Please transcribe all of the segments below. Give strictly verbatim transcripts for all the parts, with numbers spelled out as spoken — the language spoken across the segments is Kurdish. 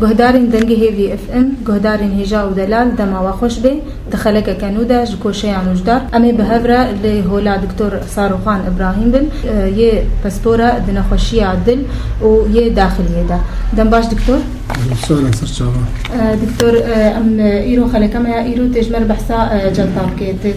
Guhdarên Dengê Hêvî F M, guhdarên hêja û delal, dema we xweş bê. Di xelekeke nû de ji koşeya Nûjdar, em ê bi hev re li hola Doktor Saroxan Îbrahîm bin, e, yê pespora di nexweşiya dil û yê daxiliyê de. Dem baş, Doktor. Sağ olun, ser çava. E, Doktor, e, em, e, îro xeleke me ya îro tê ji me re behsa, e, celta bike, tê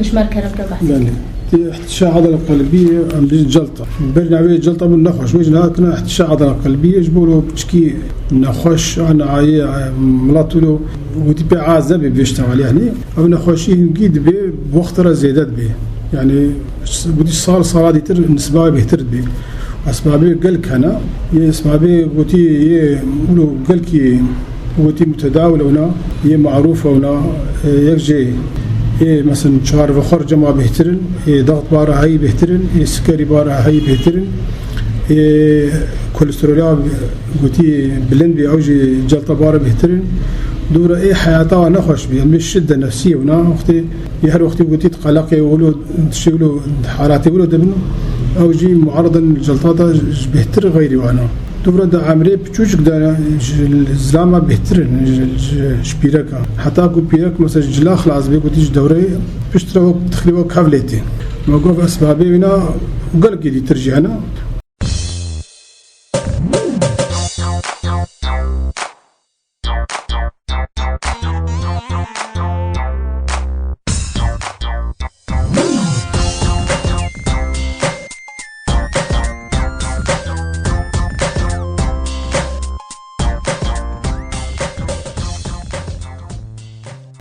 ji me re kerem ke behs. Belê. Tê ihtişa adal qelbî, em bêjin celta. Berî navê celta bû nexweş. Wê jî niha tine ihtişa adal qelbî, ji bo lo piçkî nexweş, an ayê, e, milat wilo, witî pê aze bê bêşte wali, yanî. Ev nexweşî hingî dibe, wexta re zêde dibe. Yanî, witî sal, sala dîtir nisba bêhtir dibe. Esbabê gelek hene. Yê esbabê gotî yê wilo gelkî gotî mutedawil ona, yê marûf ona, e, yek jê yê, mesela, çarvexwar cema bêhtir in, yê daxt bara heyî bêhtir in, yê sikerî bara heyî bêhtir in, yê kolesterola gotî bilind bî, ew jî celta bara bêhtir in. Dûra ê heyata nexweş bî, em bê şidde nefsî ona, wextê yê her wextê gotî qeleqê wilo, tiştê wilo, halatê wilo dibin, ew jî muaridin celtata ji bêhtir xeyrî wana. Dûra di emrê piçûçik de ji zilama bêhtir in, ji, ji, ji pîreka. Heta ku pîrek, mesela, ji cila xilas bê, gotî ji dewrê piştre wek tixlî wek hevlê tê. Me got esbabê wîna gelkî dîtir jî hene.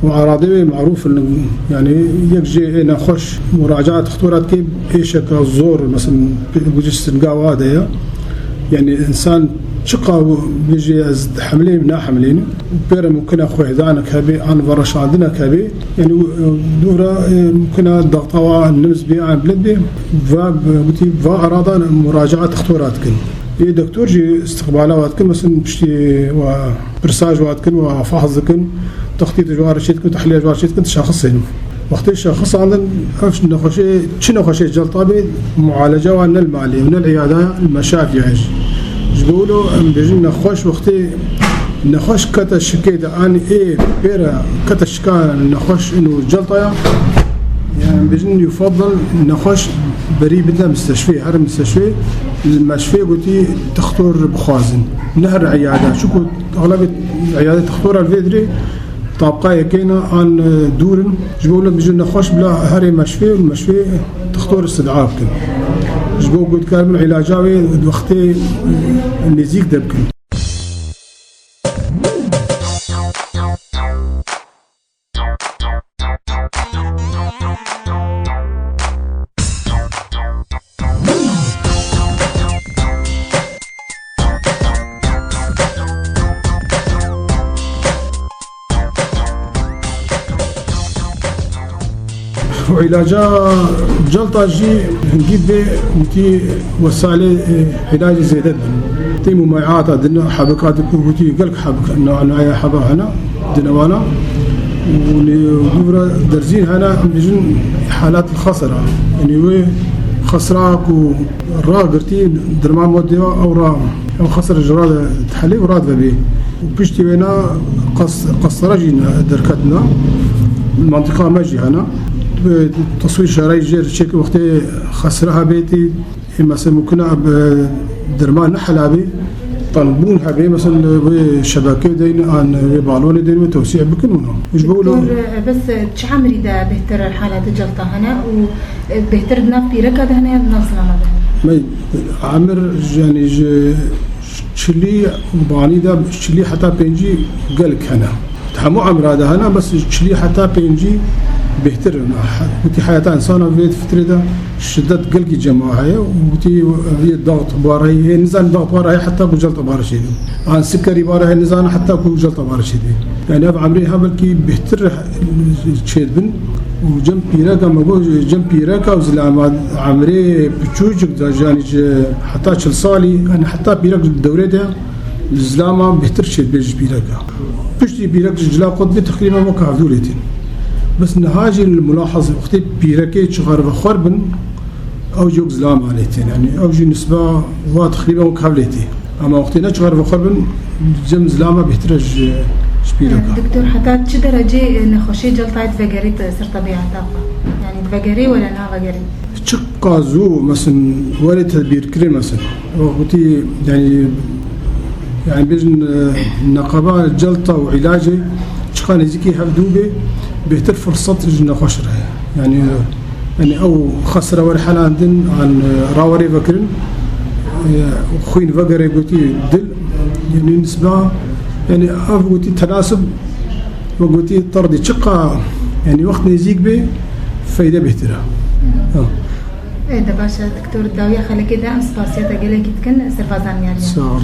Û eradê wê marûf in, yanî yek jê ê nexweş muracaet dixtora dike, êşeka zor, mesela, bi-, bi singa wa de ye. Yanî însan çiqa bêjê ez dihemlêm, nahemlênim, pê re mumkin e xwehdanek hebe, an vereşandinek hebe, yanî, e, dûra, e, mumkin e daxta wa nimz bê, an bilind bê, va, gotî, va erada muracaet dixtora dikin. Ê doktor jî istiqbala wa dikin, mesela, piştî wa pirsa ji wa dikin, wa fahz dikin, textît ji wa re çê dikin, tehliya ji wa re çê dikin, dişaxisînin. Wextê şaxisandin, ev nexweşê, çi nexweşê celta bê, mualeca wa ne li malê, ne li îyada, li meşafî ye. Ji bo wilo em bêjin nexweş, wextê nexweş kete şikê de, an ê pê re kete şika nexweş ino celta ya, yani em bêjin yufadal nexweş berî bide misteshfê, her misteshfê, li meşfê gotî dixtor bixwazin. Ne her îyada, çunku exlebê îyadê dixtora li vê dirê tabqa yekê ne an, e, dûr in. Ji bo wilo bêjin nexweş bila herê meşfê û meşfê dixtor istid'a bikin. Ji bo ku dikaribin îlaca wê di wextê, e, nêzîk de bikin. Û îlaca celta jî hingî bê witî wesalê, e, îlacê zêde dibin. Tê mumeyata din, hebika di ku witî gelek hebik, na-, naya heba hene, dinewana. Û nê-, dûra derzîn hene, em bijin halat xesera. Yanî wê xesra ku ragirtî derman modê wa ew ra, ew xesir ji ra de dihelê û radivebê. Û piştî wêna qas-, qastara jî ne-, derketina. Mantiqa me jî hena. Bi teswîr şerayî jêr çêke wextê xesira hebêtî, ê mesela mumkin e bi derman nehelabê, tenbûn hebê, mesela li wê şebekê deyn an wê balonê deyn wê tewsî bikin û no. Ji bo wilo Doktor, bes çi emrî de bêhtir halatê celta hene û Bêhtir di nav pîreka de hene ya di nav zilama de hene? Me emir, yanî ji çilî banî de, çilî heta pêncî gelek hene. Di hemû emra de hene, bes ji çilî heta pêncî bêhtir in. Witî heyata insana vê fitrê de şiddet gelkî cema heye û witî vê daxt bara heye, nizan daxt bara heye heta ku celta bara çêdin. An sikerî bara heye, nizan heta ku celta bara çêdin. Yani ev emrê ha belkî bêhtir çêdibin. Û cem pîreka me got, cem pîreka û zilama emrê piçûçik de, yanî ji heta çil salî, yani heta pîrek di dewrê de zilama bêhtir çêdibê ji pîreka. Piştî pîrek ji cila qut bê teqrîben wek hevdû lê tên. Bes niha jî li mulahaz wextê pîrekê çixar ve xwer bin, ew jî wek zilama lê tên. Yani ew jî nisba wa teqrîben wek hev lê tê. Ama wextê ne çixar vexwe bin, cem zilama bêhtir e ji, ji pîreka. Doktor, heta çi derecê nexweşê celtayê divegerê te ser tebîeta xwe? Yani divegerê were navegerê? Çiqa zû, mesin, were tedbîrkirin, mesin. Wextî, yani, yani bêjin, e, neqeba celta û îlacê çiqa nêzîkî hevdû bê, bêhtir firsat ji nexweş re. Yani, yani ew xesre were helandin, an, e, rawerê vekirin, e, xwîn vegere gotî dil, yani nisba, yani ev gotî tenasib ve gotî terdî çiqa, yani wext nêzîk bê, feyde bêhtir e. Ha. Ê de baş e, doktor, dawiya xelekê de em spasiya te gelekî dikin, serva zanyariya. Sağ olun.